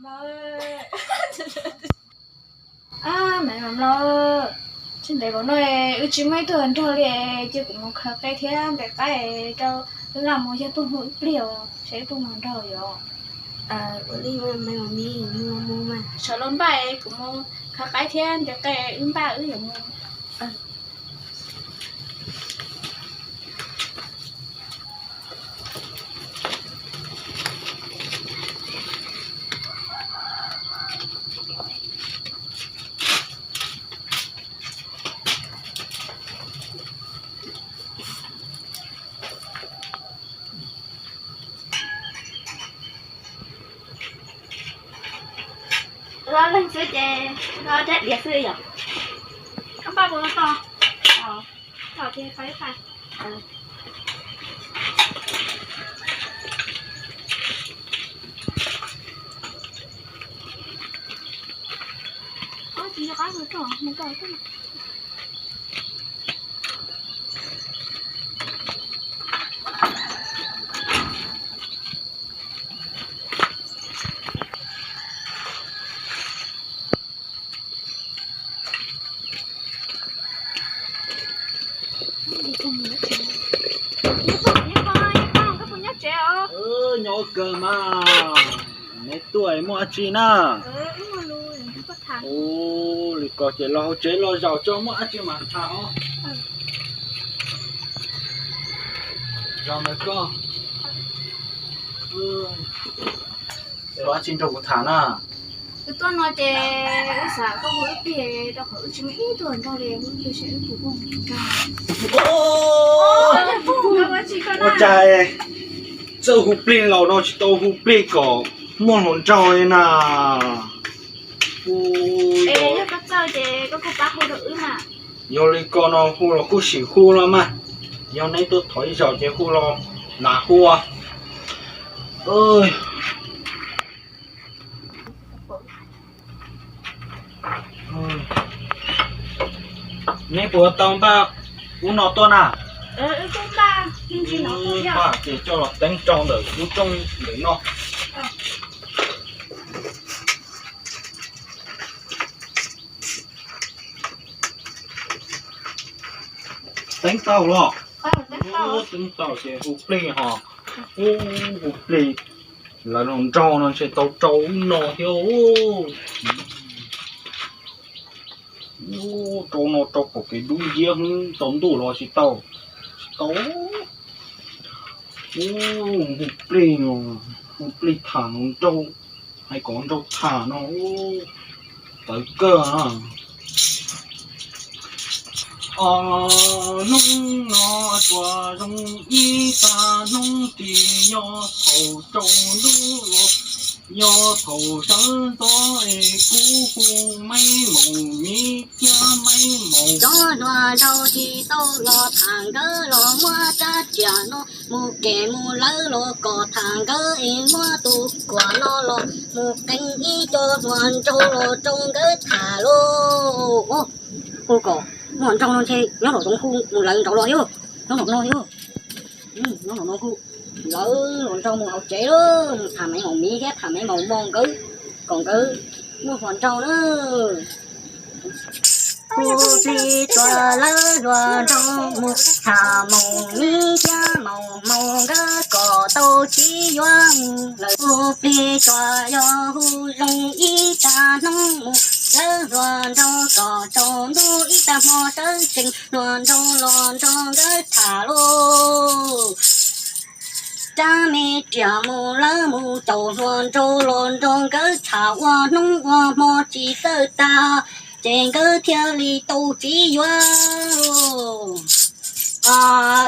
Maiv Maiv, tsis ntev vauv no wb tsis muaj ib tug hluas nraug li, cia kuv mus khaws qe thiab ntes qaib rau wb los mus yog puag hu wb pliag os, saib wb puas muaj hluas nraug yom. Ua li mas Maiv Maiv, sawv los npaj kuv mus khaws qaib thiab ntes qe wb npaj wb yuav mus. Lo leeg xwb ces lo rab diav xwb yom. Koj npaj puas tau? Tau ces pais pais. Nyob kawg mas, neb tuaj muaj dab tsi na? Ua li ko ces los hauv tsev los zaum tso, muaj dab tsi mas tham os. Zaum ntawm koj, muaj dab tsi nrog kuv tham na? Wb tuaj no ces wb xav koj hu wb pliag rau qhov wb tsis muaj ib tug hluas nraug li, wb pliag saib wb puas muaj hluas nraug. Ua cas txawj hu plig los no tsis tau hu plig kom muaj hluas nraug li na? Yog koj txawj ces koj kuj pab hu rau wb mas. Yog li ko no hu los kuj sim hu los mas. Yog neb tuaj thov ib zaug ces hu los lam hu. Neb puas tau npaj ub no tuaj na? Npaj ces coj los teeb rau ntawm lub rooj ntawm no. Teeb tau los? Teeb tau ces hu plig ho. Hu plig, lawv hluas nraug no ntshe tau rau ub no thiab. Rau no rau pom kev dub nciab, tsaus ntuj los tsis tau, tsis tau. Hu plig, hu plig tham hluas nraug, hais kom hluas nraug tham no txawv kawg. Ob hnub no tsuas zoo ib tag hnub, tsis nyob thaum tsaus ntuj los nyob thaum sawv ntxov es kuv hu Maiv Maum Miv thiab Maiv Maum. Cov hluas nraug tsis tau los tham nkawd los muab rab riam no mus kem mus lawv los kom tham nkawd es muab tus kuam no los mus qee ib co hluas nraug los rau nkawd tham lauj. Hu kom muaj hluas nraug no ntshe nyob nraum zoov, hu mus lawv nraud los yog, nyob nraum no yog, nyob nraum no hu, lawv hluas nraug mus hauv tsev lauj, mus tham Maiv Maum Miv thiab tham Maiv Maum Mo nkawd kom nkawd muaj hluas nraug na. Hu plig tsuas lawv hluas nraug mus tham Maum Miv thiab Maum Maum nkawd kom tau txiv yuav mus lawm. Hu plig tsuas yog hu zoo ib tag hnub mus lawv hluas nraug kom tsaus ntuj ib tag hmo sawv tsees hluas nraug los nrog nkawd tham lauj. Rab me riam mus lawv mus caum hluas nraug los nrog nkawd tham ua hnub ua hmo tsis txawj tag, ces nkawd thiaj li tau txiv yuav.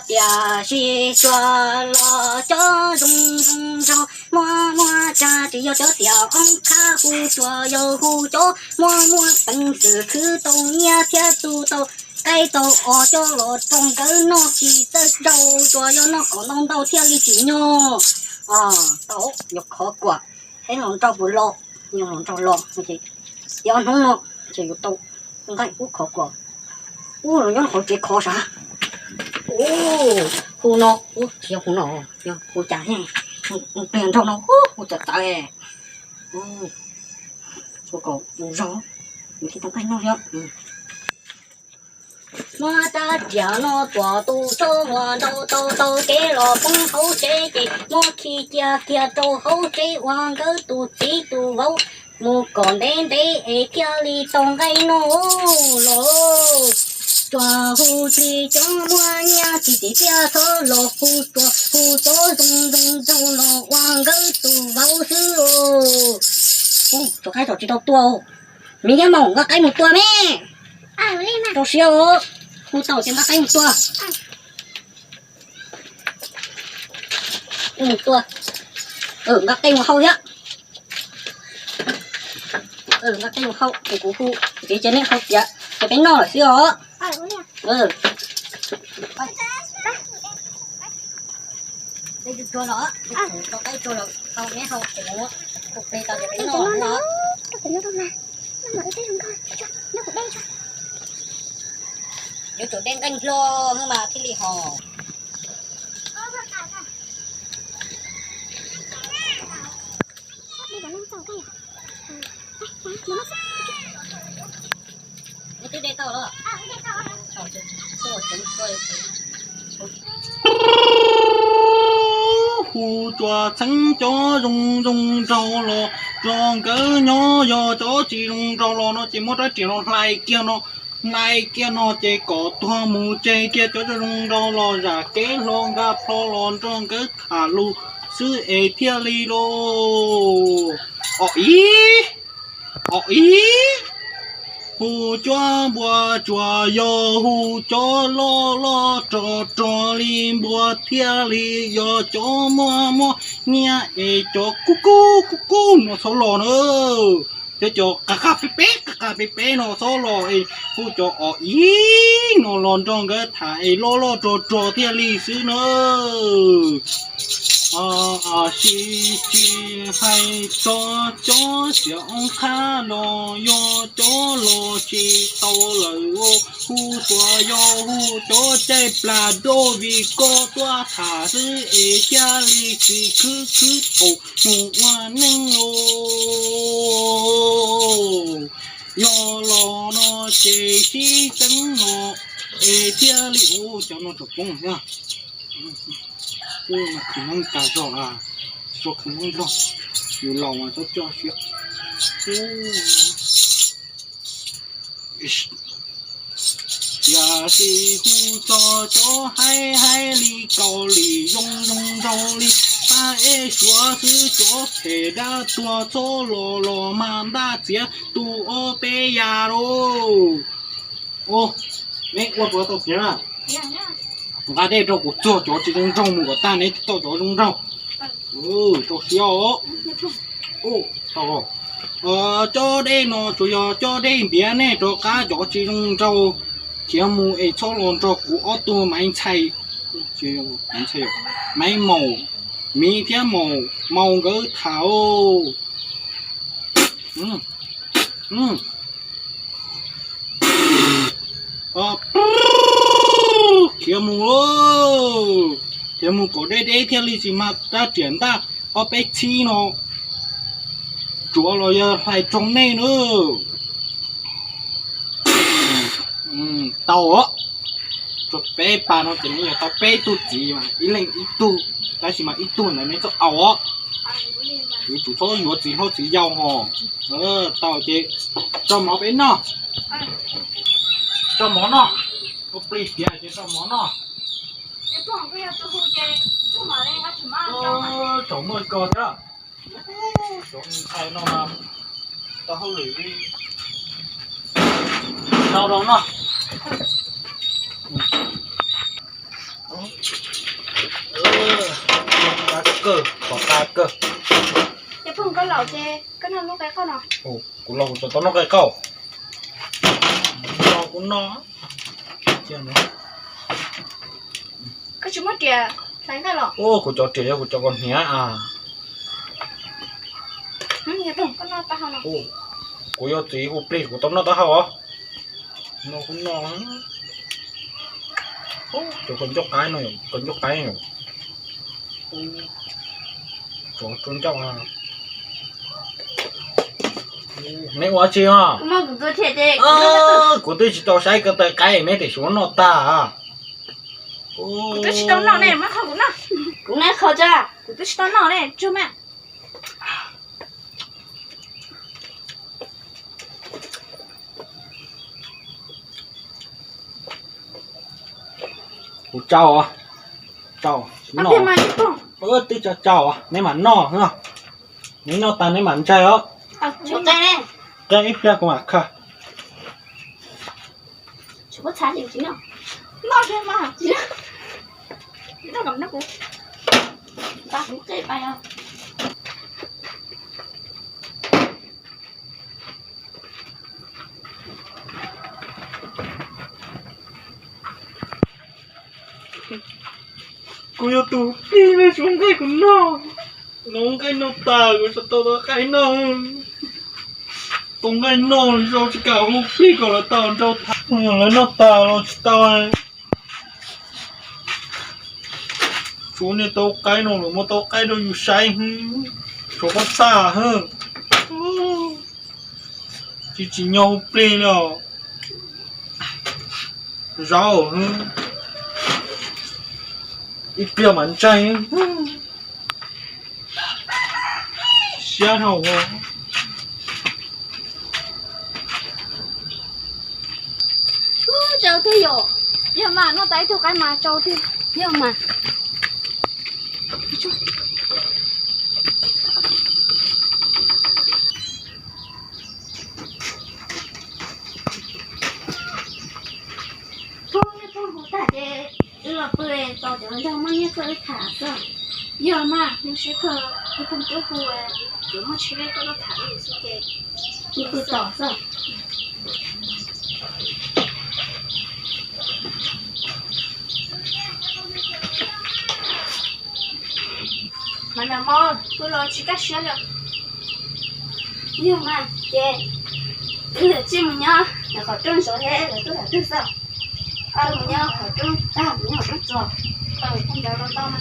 Tiam sis tsuas los cov zoo zoo nraug muaj muaj tsa, tsis yog cov tiam oob khab hu, tsuas yog hu cov muaj muaj peev xwm khwv tau nyiaj thiab tu tau qaib tau os coj los rau nkawd noj tsis txawj nrau, tsuas yog noj kom ntau ntau thiaj li tsim nyog. Tau, yuav khov kuam, saib hluas nraug puas los, yog hluas nraug los ces ib ob hnub no ces yuav tau nqaij ub khov kuam. Ub, los nyob qhov tsev khov sav. Ub, hu no, ub, tsis yog hu no, yog hu cas, hu pliag nraug no, ub, hu txawv txawv. Ua kom zoo, nws thiaj tau nqaij noj thiab. Muab rab riam no tuam tus tsob uas nrau tau taug kev los poob hauv tsev ces muab khi cia kiag rau hauv tsev ua nkawd tus txiv tus vauv mus kom ntev ntev es thiaj li tau nqaij noj los. Tsuas hu tsis cov muaj nyiaj txiag thiaj txhob los, hu tsuas hu cov zoo zoo nraug los ua nkawd tus vauv xwb os. Tsuas qaib tso tsis tau tua. Miv thiab Maum, nqa qaib mus tua me. Rau siab os. Hu tau ces nqa qaib mus tua. Mus tua. Nqa qe mus hau thiab. Nqa qe mus hau ces kuv hu, ces cia neb hau tiav ces peb noj lawm xwb os. Tsuag los, tau qaib tsuag los hau, neb hau ces kuv hu qe tau ces peb noj no. Yuav tsum de nqeeg hlo mas thiaj li hos. Neb twb de tau los? Hu tsuas txheeb cov zoo zoo nraug los rau nkawd nyob, yog cov tsis zoo nraug los no ces muab rab riam los hlais kiag no, hlais kiag no ces kom tuag mus tseg kiag, cov zoo zoo nraug los zam kev hlo nkag plho los nrog nkawd tham lus xwb es thiaj li los. Os ib, os ib, hu cov npua tsuas yog hu cov loj loj rog rog li npua thiaj li yog cov muaj muaj nyiaj es cov kub kub kub kub no txhob los na. Cov cov qab qab peb peb, qab qab peb peb no txhob los es hu cov os ib no los nrog nkawd tham es loj loj rog rog thiaj li xwb na. Tsis tsis hais txog cov xiav oob qhab los yog cov los tsis tau lawm, hu tsuas yog hu cov caij plas doj vim koj tuaj tham xwb es thiaj li tsis khwb khwb thaum mus ua neej os. Yog los no ces sib teeb no es thiaj li ua cov no tsom poob thiab. Kuv mas khwv neeb tas zog, tsis tshua khwv neeb zog, yus laus mas txhob coj siab. Tiam sis hu txog cov haib haib li kaus lim zoo zoo nraug li paj ej suav xwb, cov phem dab tuag txhob los los mas ntaj txiav tu ob peb yas lauj. Neb ua puas tau txiav na? Nqa dej rau kuv txuag cov tsis zoo nraug mus kom tag neb thiaj tau cov zoo nraug. Rau siab os. Cov dej no tsuas yog cov dej ntiav, nej rov qab cov tsis zoo nraug khiav mus es txhob los nrog kuv ob tug Maiv Ntxhais, Maiv Maum, Miv thiab Maum Maus nkawd tham. Khiav mus, khiav mus kom deb deb thiaj li tsis mag rab riam ntaj ob peb txhib no tsuav los yog hlais raug nej na. Tau os. Tsuas peb pas no ces nws yog tau peb tug txiv mas ib leeg ib tug, tab sis mas ib tug ntawd neb txhob au os. Yuav tsum txhob yuav txiv hlob txiv yau hos. Tau ces tso mov peb noj. Tso mov noj. Ua plig tiav ces tso mov noj. Tsaus muaj ko thiab. Tau hauj lwm li. Tau los noj. Qab kawg, qab kawg. Ces pog koj laus ces koj noj lub qe qauj no. Kuv laus kuv tau noj qe qauj. Noj kuv noj. Koj tsis muab riam hlais nqaij los? Kuv cov riam yog kuv cov kom hniav a. Kuv yog txiv hu plig kuv tau noj taub hau os. Noj kuv noj. Cov kom ncauj qaib no, kom ncauj qaib no. Cov rau ncauj a. Neb ua tsi os? Kuv twb tsis tau saib ko taw qaib neb tias suav noj tag. Kuv twb tsis tau noj ne, muab qhov kuv noj. Kuv noj qhov tso. Kuv twb tsis tau noj ne, tsuag mas. Kuv tsau, tsau, noj. Twb tso tsau, neb mam noj, neb noj tas neb mam ntsaig os. Qee ib pliag kuv mam khaws. Kuv yog tus plig, suav nqaij kuv noj. Noj nqaij noj tas kuv tsis tau tau qaib noj. Tau nqaij noj zoo tsis kam ua plig kom lawv tau nrau tham, yog lawv noj tas los tsis tau. Suav niaj tau qaib no los muab tau qaib rau yus saib, suav pob txha hwb. Tsis tsim nyog ua plig li os. Zaub hwb, ib pliag mas ntsaig. Siab dhau. Tsau thiab yom, yog mas noj tas ib tug qaib mas tsau thiab, yog mas. Phooj ywg phooj hu tag ces wb los pw tos cov hluas nraug muaj nyiaj tuaj wb tham xwb. Yog mas, hnub sib kawg wb phooj ywg hu, yuav muaj tsheb tuaj tham wb xwb ces wb pw tos xwb. Mas nag hmo kuj los tsis kaj siab li. Yog mas ces wb lawv tsij mus nyob lawv qhov rooj zov thiab lawv tuaj tham twg xwb. Mus nyob qhov rooj tag mus nyob qhov rooj txog.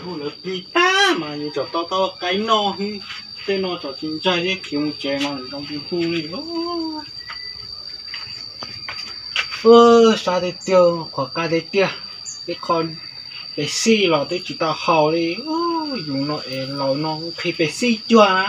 Hu lawv plig tag mas yus tsam tau tau qaib noj, tej no tsam tsis ntsaig thiab khiav mus tsev mas lawv zoo plig hu li. Sab tiag tiag, qhuav qab tiag tiag, tej qho pes xij los twb tsis tau haus li. Yus no es laus no nqhis pes xij cuag na.